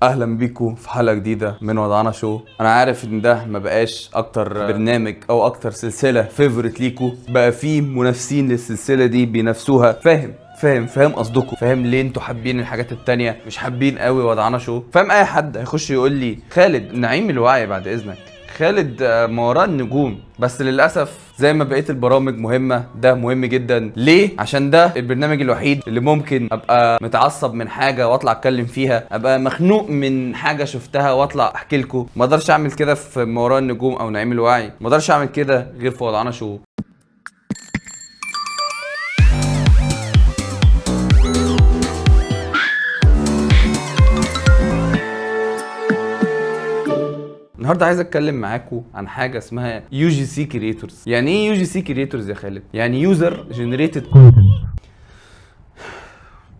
اهلا بيكم في حلقة جديدة من وضعنا شو. انا عارف ان ده ما بقاش اكتر برنامج او اكتر سلسلة favorite ليكو، بقى فيه منافسين للسلسلة دي بينافسوها. فاهم فاهم فاهم قصدكم، فاهم ليه انتوا حابين الحاجات التانية مش حابين قوي وضعنا شو. فاهم اي حد هيخش يقول لي خالد نعيم الوعي بعد اذنك، خالد ما وراء النجوم. بس للاسف زي ما بقية البرامج مهمة، ده مهم جدا. ليه؟ عشان ده البرنامج الوحيد اللي ممكن ابقى متعصب من حاجة واطلع اتكلم فيها، ابقى مخنوق من حاجة شفتها واطلع احكي لكم. ما اقدرش اعمل كده في ما وراء النجوم او نعيم الوعي، ما اقدرش اعمل كده غير في وضعنا شو. النهارده عايز اتكلم معاكم عن حاجة اسمها UGC creators. يعني ايه UGC creators يا خالد؟ يعني user generated content.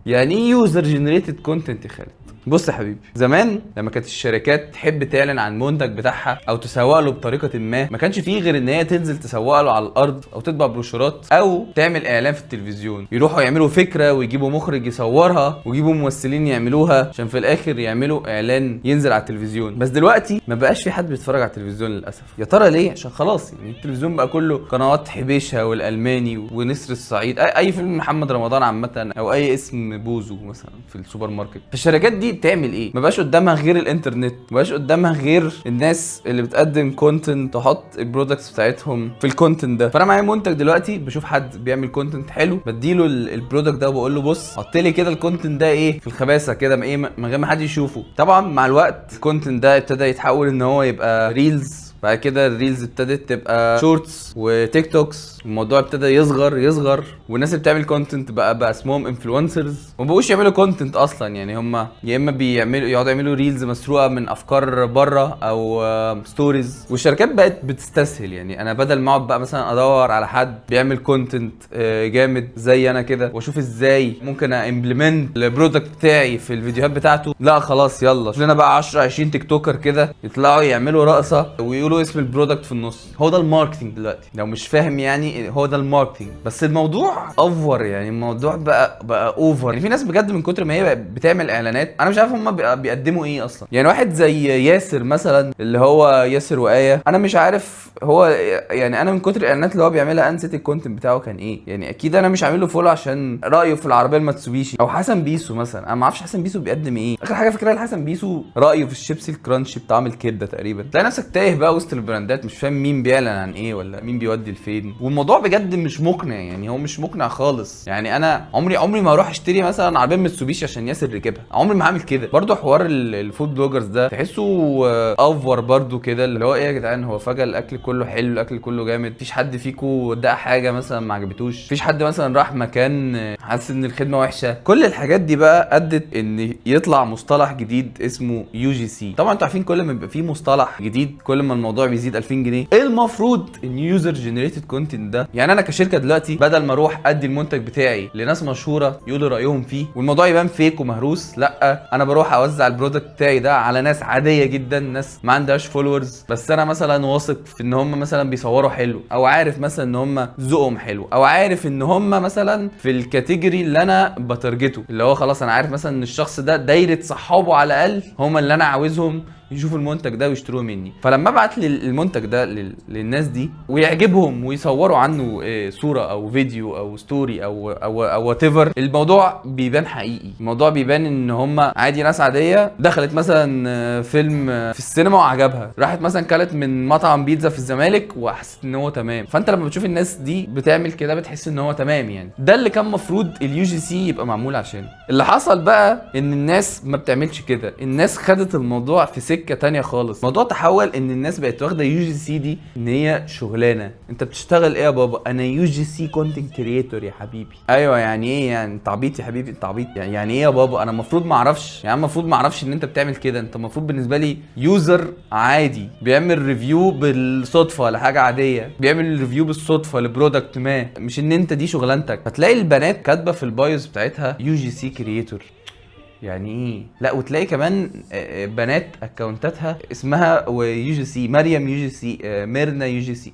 يعني ايه user generated content يا خالد؟ بص يا حبيبي، زمان لما كانت الشركات تحب تعلن عن المنتج بتاعها او تسوق له بطريقة ما، ما كانش فيه غير ان هي تنزل تسوق له على الارض او تطبع بروشورات او تعمل اعلان في التلفزيون. يروحوا يعملوا فكرة ويجيبوا مخرج يصورها ويجيبوا ممثلين يعملوها عشان في الاخر يعملوا اعلان ينزل على التلفزيون. بس دلوقتي ما بقاش في حد بيتفرج على التلفزيون للاسف. يا ترى ليه؟ عشان خلاص يعني التلفزيون بقى كله قنوات حبيشه والالماني ونسر الصعيد، اي فيلم محمد رمضان عامة، او اي اسم بوزو مثلا في السوبر ماركت. فالشركات دي بتعمل ايه؟ ما بقاش قدامها غير الانترنت، ما بقاش قدامها غير الناس اللي بتقدم content تحط ال products بتاعتهم في ال content ده. فانا معايا منتج دلوقتي، بشوف حد بيعمل content حلو، بديله ال product ده وبقول له بص حط لي كده ال content ده ايه في الخباثه كده، ايه من غير ما حد يشوفه. طبعا مع الوقت ال content ده ابتدى يتحول ان هو يبقى reels، بعد كده ال reels ابتدت تبقى shorts و TikToks، الموضوع ابتدى يصغر يصغر، والناس اللي بتعمل content بقى اسمهم influencers، وما بقوش يعملوا content اصلا. يعني هم يا اما بيعملوا يقعدوا يعملوا reels مسروقه من افكار بره او stories، والشركات بقت بتستسهل. يعني انا بدل ما اقعد بقى مثلا ادور على حد بيعمل content جامد زي انا كده واشوف ازاي ممكن implement ال product بتاعي في الفيديوهات بتاعته، لا خلاص يلا شوف لنا بقى 10 20 TikToker كده يطلعوا يعملوا رقصه ويقولوا اسم ال product في النص. هو ده ال marketing دلوقتي، لو مش فاهم يعني هو ده ال marketing. بس الموضوع over، يعني الموضوع بقى over. يعني في ناس بجد من كتر ما هي بتعمل اعلانات انا مش عارف هم بيقدموا ايه اصلا. يعني واحد زي ياسر مثلا، اللي هو ياسر وآية، انا مش عارف هو يعني انا من كتر الاعلانات اللي هو بيعملها انا نسيت ال content بتاعه كان ايه. يعني اكيد انا مش عامل له follow عشان رايه في العربية الماتسوبيشي. او حسن بيسو مثلا، انا ما اعرفش حسن بيسو بيقدم ايه. اخر حاجة فاكرها لحسن بيسو رايه في الشيبسي ال crunchy بطعم الكبده تقريبا. تلاقي نفسك تايه بقى وسط البراندات، مش فاهم مين بيعلن عن ايه ولا مين بيودي لفين. والموضوع بجد مش مقنع، يعني هو مش مقنع خالص. يعني انا عمري ما اروح اشتري مثلا عربية ميتسوبيشي عشان ياسر ركبها، عمري ما هعمل كده. برضو حوار ال food bloggers ده تحسه over برضو كده، اللي هو ايه يا جدعان، هو فجاة الاكل كله حلو، الاكل كله جامد، مفيش حد فيكو دق حاجة مثلا ما عجبتوش، مفيش حد مثلا راح مكان حاسس ان الخدمة وحشة. كل الحاجات دي بقى ادت ان يطلع مصطلح جديد اسمه UGC. طبعا انتوا عارفين كل ما بيبقى فيه مصطلح جديد كل ما الموضوع بيزيد 2000 جنيه. المفروض ان user generated content ده، يعني انا كشركة دلوقتي بدل ما اروح ادي المنتج بتاعي لناس مشهورة يقولوا رايهم فيه والموضوع يبان fake ومهروس، لا انا بروح اوزع ال product بتاعي ده على ناس عادية جدا، ناس ما عندهاش followers، بس انا مثلا واثق في ان هم مثلا بيصوروا حلو، او عارف مثلا ان هم ذوقهم حلو، او عارف ان هم مثلا في ال category اللي انا ب target ه، اللي هو خلاص انا عارف مثلا ان الشخص ده دايرة صحابه على الاقل هم اللي انا عاوزهم يشوفوا المنتج ده ويشتروه مني. فلما ابعت المنتج ده للناس دي ويعجبهم ويصوروا عنه صوره او فيديو او story او whatever، الموضوع بيبان حقيقي. الموضوع بيبان ان هم عادي ناس عادية دخلت مثلا فيلم في السينما وعجبها، راحت مثلا كلت من مطعم بيتزا في الزمالك وحست ان هو تمام. فانت لما بتشوف الناس دي بتعمل كده بتحس ان هو تمام. يعني ده اللي كان مفروض ال UGC يبقى معمول عشانه. اللي حصل بقى ان الناس ما بتعملش كده، الناس خدت الموضوع في سكة تانية خالص. الموضوع تحول ان الناس بقت واخده UGC دي ان هي شغلانة. انت بتشتغل ايه يا بابا؟ انا UGC content creator يا حبيبي. ايوه يعني ايه يعني؟ انت عبيط يا حبيبي، انت عبيط. يعني ايه يا بابا؟ انا المفروض ما اعرفش، يعني المفروض ما اعرفش ان انت بتعمل كده. انت المفروض بالنسبة لي user عادي بيعمل review بالصدفة لحاجة عادية، بيعمل review بالصدفة ل product ما، مش ان انت دي شغلانتك. فتلاقي البنات كاتبه في ال bios بتاعتها UGC creator. يعني ايه؟ لا وتلاقي كمان بنات account اتها اسمها UGC، مريم UGC، ميرنا UGC.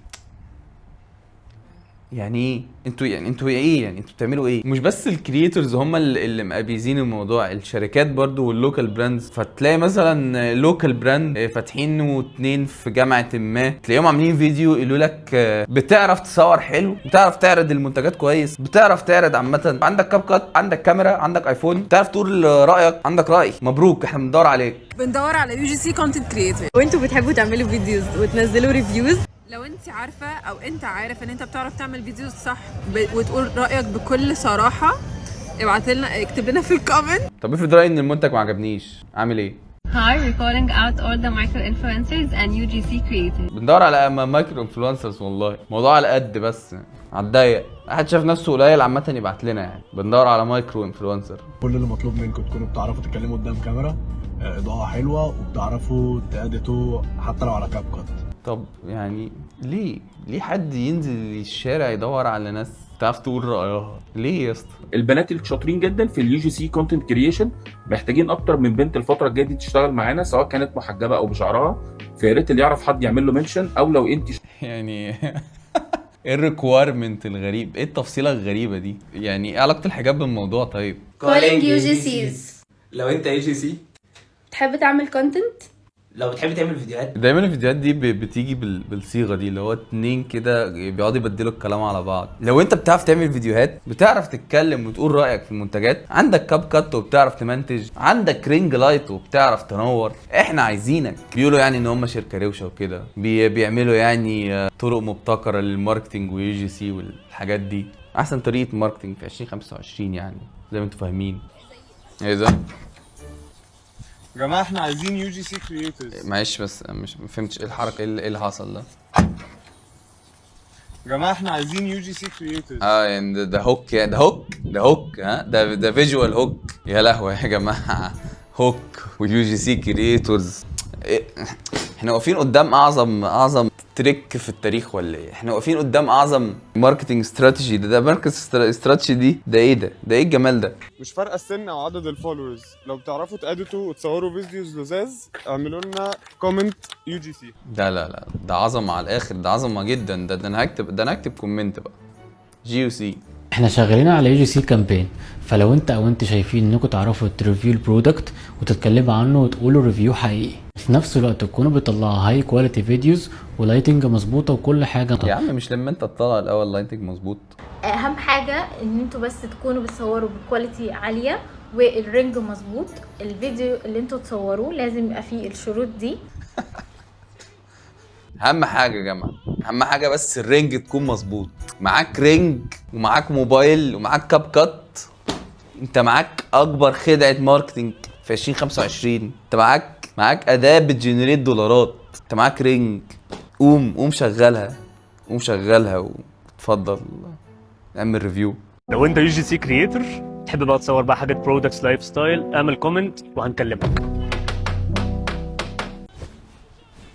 يعني ايه انتوا، يعني انتوا ايه، يعني انتوا بتعملوا ايه؟ مش بس ال creators هم اللي مقابيزين الموضوع، الشركات برضو وال local brands. فتلاقي مثلا local brand فاتحينه اتنين في جامعه ما، تلاقيهم عاملين فيديو يقولوا لك بتعرف تصور حلو، بتعرف تعرض المنتجات كويس، بتعرف تعرض عامة، عندك CapCut، عندك كاميرا، عندك iPhone، بتعرف تقول رايك، عندك راي، مبروك احنا بندور عليك. بندور على UGC content creator. وانتوا بتحبوا تعملوا videos وتنزلوا reviews؟ لو انت عارفه او انت عارف ان انت بتعرف تعمل videos صح وتقول رايك بكل صراحة، ابعت لنا، اكتب لنا في ال comment. طب افرض رايي ان المنتج ما عجبنيش، اعمل ايه؟ Hi, we're calling out all the micro influencers and UGC creators. بندور على micro influencers، والله موضوع على قد بس على الضيق، احد شاف نفسه قليل عامة يبعت لنا، يعني بندور على micro influencer. كل اللي مطلوب منكم تكونوا بتعرفوا تتكلموا قدام كاميرا، اضاءة حلوة، وبتعرفوا تأديتوا حتى لو على CapCut. طب يعني ليه حد ينزل الشارع يدور على ناس تعرف تقول رأيها؟ ليه يا اسطى؟ البنات الشاطرين جدا في ال UGC content creation، محتاجين اكتر من بنت الفترة الجاية دي تشتغل معانا، سواء كانت محجبة او بشعرها، فيا ريت اللي يعرف حد يعمل له mention، او لو انت يعني ايه ال requirement الغريب؟ ايه التفصيله الغريبة دي؟ يعني ايه علاقة الحجاب بالموضوع؟ طيب. Calling UGCs. لو انت UGC تحب تعمل content؟ لو بتحب تعمل فيديوهات. دايما الفيديوهات دي بتيجي بالصيغه دي، اللي هو اتنين كده بيقعدوا يبدلوا الكلام على بعض. لو انت بتعرف تعمل فيديوهات، بتعرف تتكلم وتقول رايك في المنتجات، عندك CapCut وبتعرف تمنتج، عندك ring light وبتعرف تنور، احنا عايزينك. بيقولوا يعني ان هم شركة روشه وكده، بيعملوا يعني طرق مبتكره لل marketing و UGC والحاجات دي، احسن طريقه marketing في 2025 يعني زي ما انتم فاهمين. ايه ده؟ يا جماعة احنا عايزين UGC creators. معلش بس مش ما فهمتش ايه الحركة، ايه اللي حصل ده؟ يا جماعة احنا عايزين UGC creators. يعني ده hook، يعني ده hook، ده hook، ها ده visual hook. يا لهوي يا جماعة، hook و UGC creators، احنا واقفين قدام اعظم trick في التاريخ ولا ايه؟ احنا واقفين قدام اعظم marketing strategy. ده marketing strategy دي، ده ايه ده؟ ده ايه الجمال ده؟ مش فارقه السن او عدد ال followers، لو بتعرفوا تأديتوا وتصوروا videos لزاز اعملوا لنا comment UGC. ده لا لا، ده عظمه على الاخر، ده عظمه جدا. ده انا هكتب، ده انا هكتب comment بقى GUC. احنا شغالين على UGC campaign، فلو انت او انت شايفين انكم تعرفوا ت review ال product وتتكلموا عنه وتقولوا review حقيقي، في نفس الوقت تكونوا بتطلعوا high quality videos و lighting مظبوطة وكل حاجة. يا عم مش لما انت تطلع الاول lighting مظبوط. اهم حاجة ان انتوا بس تكونوا بتصوروا ب quality عالية وال ring مظبوط. الفيديو اللي انتوا تصوروه لازم يبقى فيه الشروط دي. اهم حاجة يا جماعة، اهم حاجة بس ال ring تكون مظبوط. معاك ring ومعاك موبايل ومعاك CapCut، انت معاك اكبر خدعه marketing في 2025. انت معاك اداه بت generate دولارات، انت معاك ring، قوم شغلها، قوم شغلها واتفضل اعمل review. لو انت UGC creator تحب بقى تصور بقى حاجات products lifestyle، اعمل comment وهنكلمك.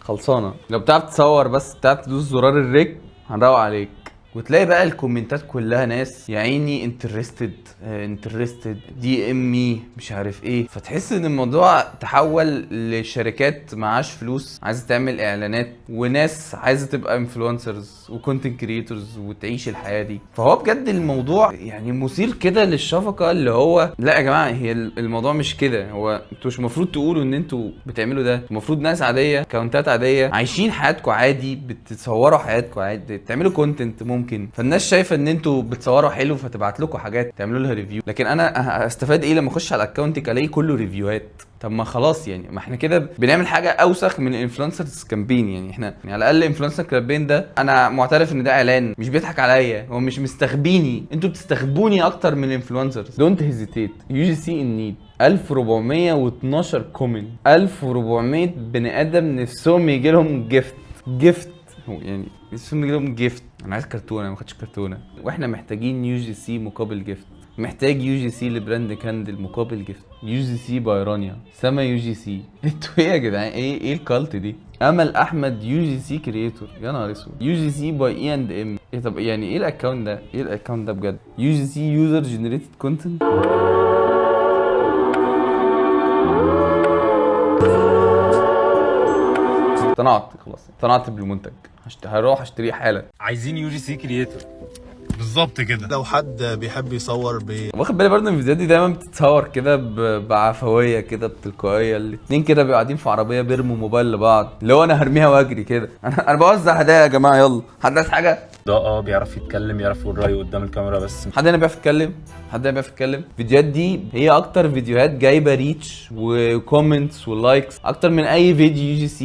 خلصانه. لو بتعرف تصور بس، بتعرف تدوس زرار ال rec، هنروق عليك. وتلاقي بقى الكومنتات كلها ناس يا عيني interested، interested، DM me، مش عارف ايه. فتحس ان الموضوع تحول لشركات معاش فلوس عايزه تعمل اعلانات، وناس عايزه تبقى influencers و content creators وتعيش الحياة دي. فهو بجد الموضوع يعني مثير كده للشفقه، اللي هو لا يا جماعة، هي الموضوع مش كده. هو انتوا مش المفروض تقولوا ان انتوا بتعملوا ده، المفروض ناس عادية، اكونتات عادية، عايشين حياتكم عادي، بتصوروا حياتكم عادي، بتعملوا content ممكن، فالناس شايفه ان انتوا بتصوروا حلو فتبعت لكم حاجات تعملوا لها review. لكن انا هستفاد ايه لما اخش على account ك الاقي كله review هات؟ طب ما خلاص يعني، ما احنا كده بنعمل حاجة اوسخ من ال influencers campaign. يعني احنا يعني على الاقل influencer campaign ده انا معترف ان ده اعلان، مش بيضحك عليا، هو مش مستخبيني، انتوا بتستخبوني اكتر من ال influencers. don't hesitate، UGC in need. 1412 comment، 1400 بني ادم نفسهم يجي لهم gift، gift هو يعني نفسهم يجي لهم gift. انا عايز كرتونه، ما خدتش كرتونة. واحنا محتاجين UGC مقابل gift، محتاج UGC ل brand candle مقابل gift، UGC by رانيا سما UGC. انتوا ايه يا جدعان؟ ايه ال cult دي؟ امل احمد UGC creator، يا نهار اسود. UGC by E and M، ايه؟ طب يعني ايه ال account ده؟ ايه ال account ده بجد؟ UGC user generated content. اقتنعت خلاص، اقتنعت بالمنتج، هروح اشتريه حالا. عايزين UGC creator. بالظبط كده. لو حد بيحب يصور واخد بالي برضه ان الفيديوهات دي دايما بتتصور كده بعفويه كده، بتلقائيه. الاتنين كده بيبقوا قاعدين في عربية بيرموا موبايل لبعض، اللي هو انا هرميها واجري كده. انا بوزع هدايا يا جماعه، يلا حد عايز حاجة؟ ده بيعرف يتكلم، يعرف يقول رايه قدام الكاميرا بس. حد هنا بيعرف يتكلم؟ حد هنا بيعرف يتكلم؟ الفيديوهات دي هي اكتر فيديوهات جايبه reach و comments و likes اكتر من اي فيديو UGC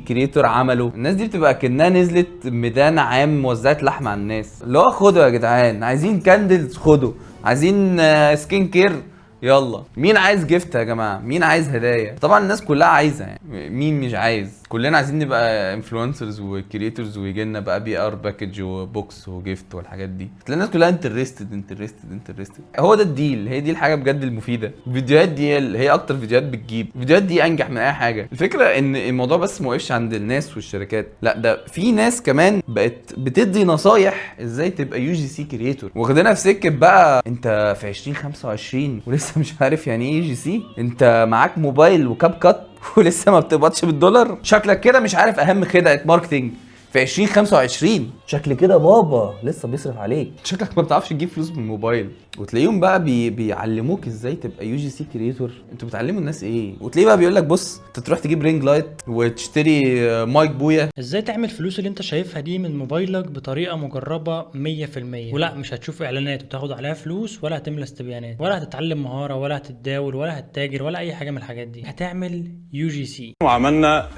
creator عمله. الناس دي بتبقى كانها نزلت ميدان عام وزعت لحمه على الناس، اللي هو خدوا يا جدعان، عايزين candles خدوا، عايزين skin care يلا، مين عايز gift يا جماعة، مين عايز هدايا؟ طبعا الناس كلها عايزه، يعني مين مش عايز؟ كلنا عايزين نبقى influencers و creators ويجي لنا بقى PR package و box و gift والحاجات دي. تلاقي الناس كلها interested interested interested. هو ده ال deal، هي دي الحاجة بجد المفيدة. الفيديوهات دي اللي هي اكتر فيديوهات بتجيب، الفيديوهات دي انجح من اي حاجة. الفكرة ان الموضوع بس ما وقفش عند الناس والشركات، لا ده في ناس كمان بقت بتدي نصايح ازاي تبقى UGC creator، واخدينها في سكة بقى. انت في 2025 ولسه مش عارف يعني ايه UGC؟ انت معاك موبايل و CapCut ولسه ما بتقبضش بالدولار؟ شكلك كده مش عارف اهم خدعه marketing في 2025. شكل كده بابا لسه بيصرف عليك، شكلك ما بتعرفش تجيب فلوس من الموبايل. وتلاقيهم بقى بيعلموك ازاي تبقى UGC creator. انتوا بتعلموا الناس ايه؟ وتلاقيه بقى بيقول لك بص، انت تروح تجيب ring light وتشتري مايك بويا. ازاي تعمل فلوس اللي انت شايفها دي من موبايلك بطريقة مجربه 100%؟ ولا مش هتشوف اعلانات وتاخد عليها فلوس، ولا هتملى استبيانات، ولا هتتعلم مهارة، ولا هتتداول، ولا هتتاجر، ولا اي حاجة من الحاجات دي. هتعمل UGC. وعملنا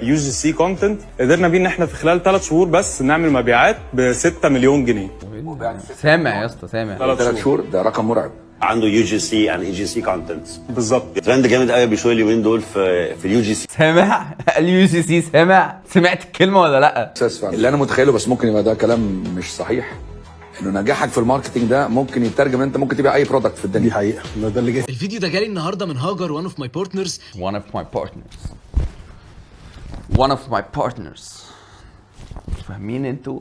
UGC content قدرنا بيه ان احنا في خلال 3 شهور بس نعمل مبيعات ب 6 مليون جنيه. سامع يا اسطى؟ سامع. 3 شهور ده رقم مرعب. عنده UGC and EGC content. بالظبط. ترند جامد قوي بيشوي اليومين دول في ال UGC. سامع؟ ال UGC سامع؟ سمعت الكلمة ولا لا؟ اللي انا متخيله، بس ممكن يبقى ده كلام مش صحيح، انه نجاحك في ال marketing ده ممكن يترجم ان انت ممكن تبيع اي product في الدنيا. دي حقيقة، ده اللي جاي. الفيديو ده جالي النهارده من هاجر، one of my partners. one of my partners، one of my partners. فاهمين انتوا؟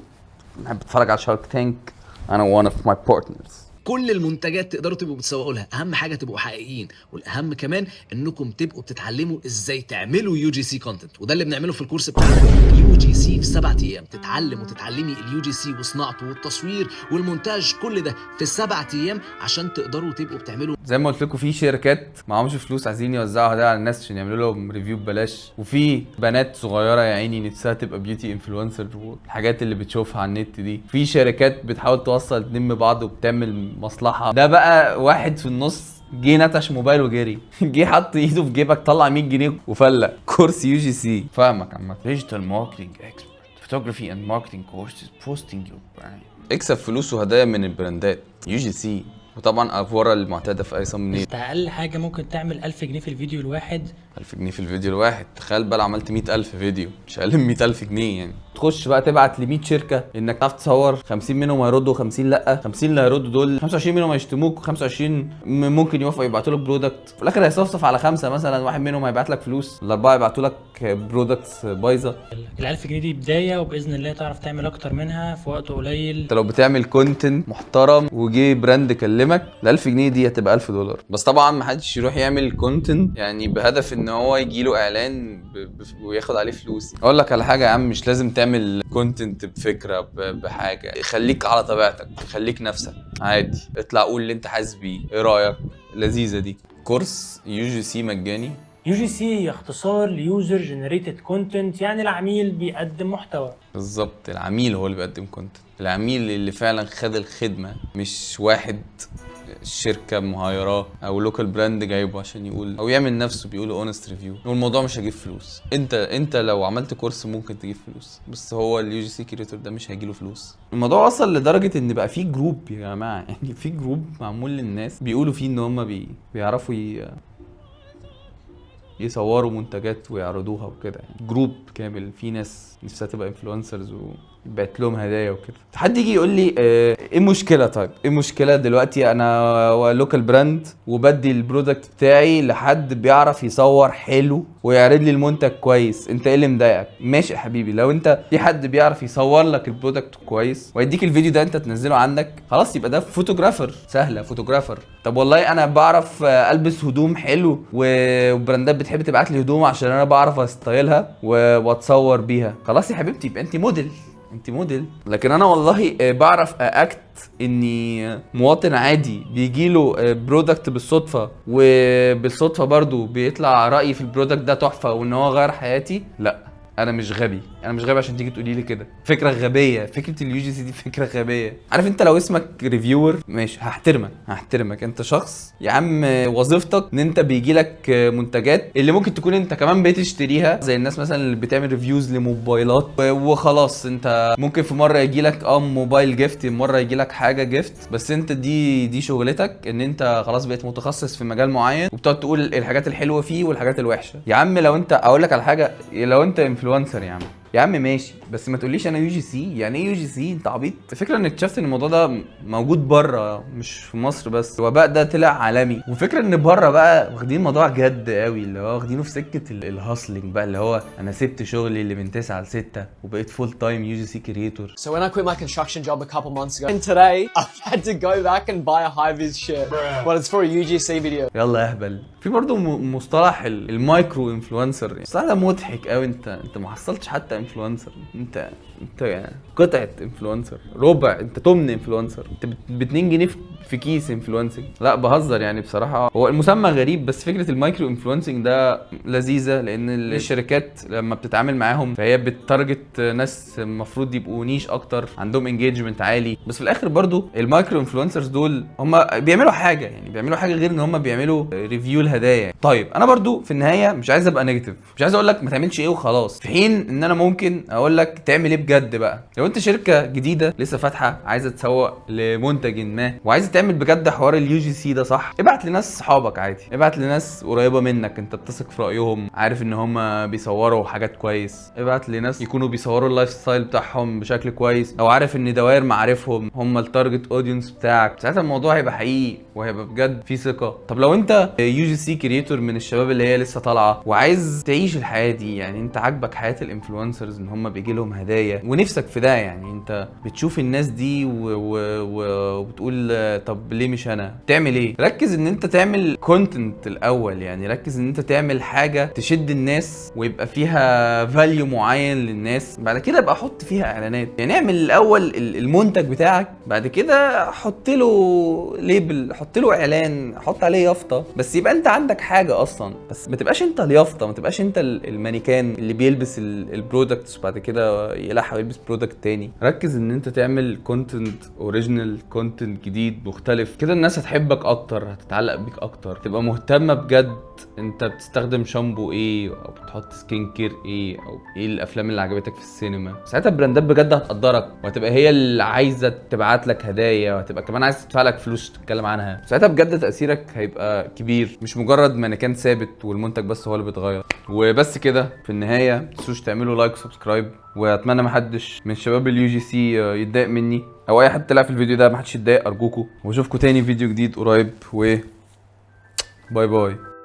بحب اتفرج على Shark Tank، انا one of my partners. كل المنتجات تقدروا تبقوا بتسوقوا لها، اهم حاجة تبقوا حقيقيين، والاهم كمان انكم تبقوا بتتعلموا ازاي تعملوا UGC content، وده اللي بنعمله في الكورس بتاعنا UGC في 7 ايام. تتعلم وتتعلمي ال UGC وصناعته والتصوير والمونتاج، كل ده في 7 ايام عشان تقدروا تبقوا بتعملوا. زي ما قلت لكم، في شركات معهمش فلوس عايزين يوزعوا هدايا على الناس عشان يعملوا لهم review ببلاش، وفي بنات صغيرة يا عيني نفسها تبقى beauty influencer والحاجات اللي بتشوفها على النت دي. في شركات بتحاول توصل اتنين ببعض وبتعمل مصلحة. ده بقى واحد في النص جه نتش موبايل وجري، جه حط ايده في جيبك طلع 100 جنيه وفلق. كورس UGC. فاهمك عامة. digital marketing expert، photography and marketing courses، posting your brand، اكسب فلوس وهدايا من البراندات، UGC، وطبعا افوره المعتادة في اي thumbnail. انت اقل حاجة ممكن تعمل 1000 جنيه في الفيديو الواحد. 1000 جنيه في الفيديو الواحد، تخيل بقى لو عملت 100000 فيديو، مش اقل من 100000 جنيه يعني. تخش بقى تبعت ل 100 شركة انك تعرف تصور، 50 منهم هيردوا 50 لا، 50 اللي هيردوا دول 25 منهم هيشتموك، 25 ممكن يوافقوا يبعتوا لك product، في الاخر هيصفصف على 5 مثلا، واحد منهم هيبعت لك فلوس، الاربعة يبعتوا لك products بايظة. ال 1000 جنيه دي بداية، وباذن الله تعرف تعمل اكتر منها في وقت قليل. انت لو بتعمل content محترم وجي brand كلمك، ال 1000 جنيه دي هتبقى $1000. بس طبعا ما حدش يروح يعمل content يعني بهدف ان هو يجي له اعلان وياخد عليه فلوس. اقول لك على حاجة يا عم، مش لازم تعمل content بفكره بحاجة، خليك على طبيعتك، خليك نفسك عادي، اطلع قول اللي انت حاسس بيه. ايه رايك؟ لذيذة دي. كورس UGC مجاني. UGC هي اختصار ل user generated content، يعني العميل بيقدم محتوى. بالظبط، العميل هو اللي بيقدم content، العميل اللي فعلا خد الخدمة، مش واحد شركة مهايراه او local brand جايبه عشان يقول او يعمل نفسه بيقول honest review. والموضوع مش هيجيب فلوس. انت لو عملت كورس ممكن تجيب فلوس، بس هو ال UGC creator ده مش هيجيله فلوس. الموضوع وصل لدرجة ان بقى في group يا جماعة، يعني في group معمول للناس بيقولوا فيه ان هم بيعرفوا يصوروا منتجات ويعرضوها وكده، يعني group كامل في ناس نفسها تبقى influencers ويبعت لهم هدايا وكده. حد يجي يقول لي ايه المشكلة؟ طيب ايه المشكلة دلوقتي؟ انا local brand وبدي ال product بتاعي لحد بيعرف يصور حلو ويعرض لي المنتج كويس، انت ايه اللي مضايقك؟ ماشي يا حبيبي، لو انت في حد بيعرف يصور لك ال product كويس ويديك الفيديو ده انت تنزله عندك، خلاص يبقى ده photographer، سهلة photographer. طب والله انا بعرف البس هدوم حلو وبراندات بتحب تبعت لي هدوم عشان انا بعرف استايلها واتصور بيها، خلاص يا حبيبتي يبقى انت موديل. انت موديل؟ لكن انا والله بعرف act اني مواطن عادي بيجي له product بالصدفه، وبالصدفه برضو بيطلع رايي في ال product ده تحفة وان هو غير حياتي. لا، انا مش غبي، انا مش غبي عشان تيجي تقولي لي كده. فكرة غبيه، فكرة ال UGC دي فكرة غبيه. عارف انت لو اسمك reviewer ماشي، هحترمك، هحترمك، انت شخص يا عم وظيفتك ان انت بيجي لك منتجات اللي ممكن تكون انت كمان بتشتريها، زي الناس مثلا اللي بتعمل reviews لموبايلات وخلاص. انت ممكن في مرة يجي لك موبايل gift، مرة يجي لك حاجة gift، بس انت دي شغلتك، ان انت خلاص بقيت متخصص في مجال معين وبتقعد تقول الحاجات الحلوة فيه والحاجات الوحشه. يا عم لو انت، اقول لك على حاجه، لو انت influencer يا عم، يا عم ماشي، بس ما تقوليش انا UGC. يعني ايه UGC؟ انت عبيط؟ الفكرة ان اكتشفت ان الموضوع ده موجود بره مش في مصر بس، الوباء ده طلع عالمي. وفكره ان بره بقى واخدين الموضوع جد قوي، اللي هو واخدينه في سكة ال hustling بقى، اللي هو انا سبت شغلي اللي من 9 ل 6 وبقيت full time UGC creator. So when I quit my construction job a couple months ago, and today I've had to go back and buy a high-vis shirt, but it's for a UGC video. يلا يا اهبل. في برضه مصطلح ال micro influencer، المصطلح ده مضحك قوي. انت ما حصلتش حتى influencer، انت يعني قطعه influencer، ربع، انت تمن influencer، انت ب 2 جنيه في كيس influencing. لا بهزر يعني، بصراحة هو المسمى غريب، بس فكرة ال micro influencing ده لذيذه، لان الشركات لما بتتعامل معاهم فهي بت target ناس المفروض يبقوا niche اكتر، عندهم engagement عالي. بس في الاخر برضو ال micro influencers دول هم بيعملوا حاجه، يعني بيعملوا حاجة غير ان هم بيعملوا review الهدايا. طيب انا برضو في النهاية مش عايز ابقى negative، مش عايز اقول لك ما تعملش ايه وخلاص، في حين ان انا ممكن اقول لك تعمل ايه بجد بقى. لو انت شركة جديدة لسه فاتحة عايزه تسوق لمنتج ما وعايزه تعمل بجد حوار ال UGC ده صح، ابعت لناس صحابك عادي، ابعت لناس قريبه منك انت بتثق في رايهم، عارف ان هم بيصوروا حاجات كويس، ابعت لناس يكونوا بيصوروا ال lifestyle بتاعهم بشكل كويس، او عارف ان دوائر معارفهم هم ال target audience بتاعك. ساعتها الموضوع هيبقى حقيقي وهيبقى بجد في ثقة. طب لو انت UGC creator من الشباب اللي هي لسه طالعه وعايز تعيش الحياة دي، يعني انت عاجبك حياة ال influencers ان هم بيجي لهم هدايا ونفسك في ده، يعني انت بتشوف الناس دي وبتقول طب ليه مش انا؟ تعمل ايه؟ ركز ان انت تعمل content الاول، يعني ركز ان انت تعمل حاجة تشد الناس ويبقى فيها value معين للناس، بعد كده ابقى حط فيها اعلانات. يعني اعمل الاول المنتج بتاعك، بعد كده حط له label، حط له اعلان، حط عليه يافطه، بس يبقى انت عندك حاجة اصلا. بس ما تبقاش انت اليافطه، ما تبقاش انت المانيكان اللي بيلبس ال products وبعد كده يقلعها ويلبس product تاني. ركز ان انت تعمل content original، content جديد مختلف كده، الناس هتحبك اكتر، هتتعلق بيك اكتر، تبقى مهتمة بجد انت بتستخدم شامبو ايه او بتحط skin care ايه او ايه الافلام اللي عجبتك في السينما. ساعتها البراندات بجد هتقدرك وهتبقى هي اللي عايزه تبعت لك هدايا، وهتبقى كمان عايزه تدفع لك فلوس تتكلم عنها. ساعتها بجد تاثيرك هيبقى كبير، مش مجرد مانيكان ثابت والمنتج بس هو اللي بيتغير. وبس كده. في النهاية متنسوش تعملوا like و subscribe، واتمنى محدش من شباب ال UGC يتضايق مني او اي حد طلع في الفيديو ده، محدش يتضايق ارجوكوا. واشوفكم تاني فيديو جديد قريب، و bye bye.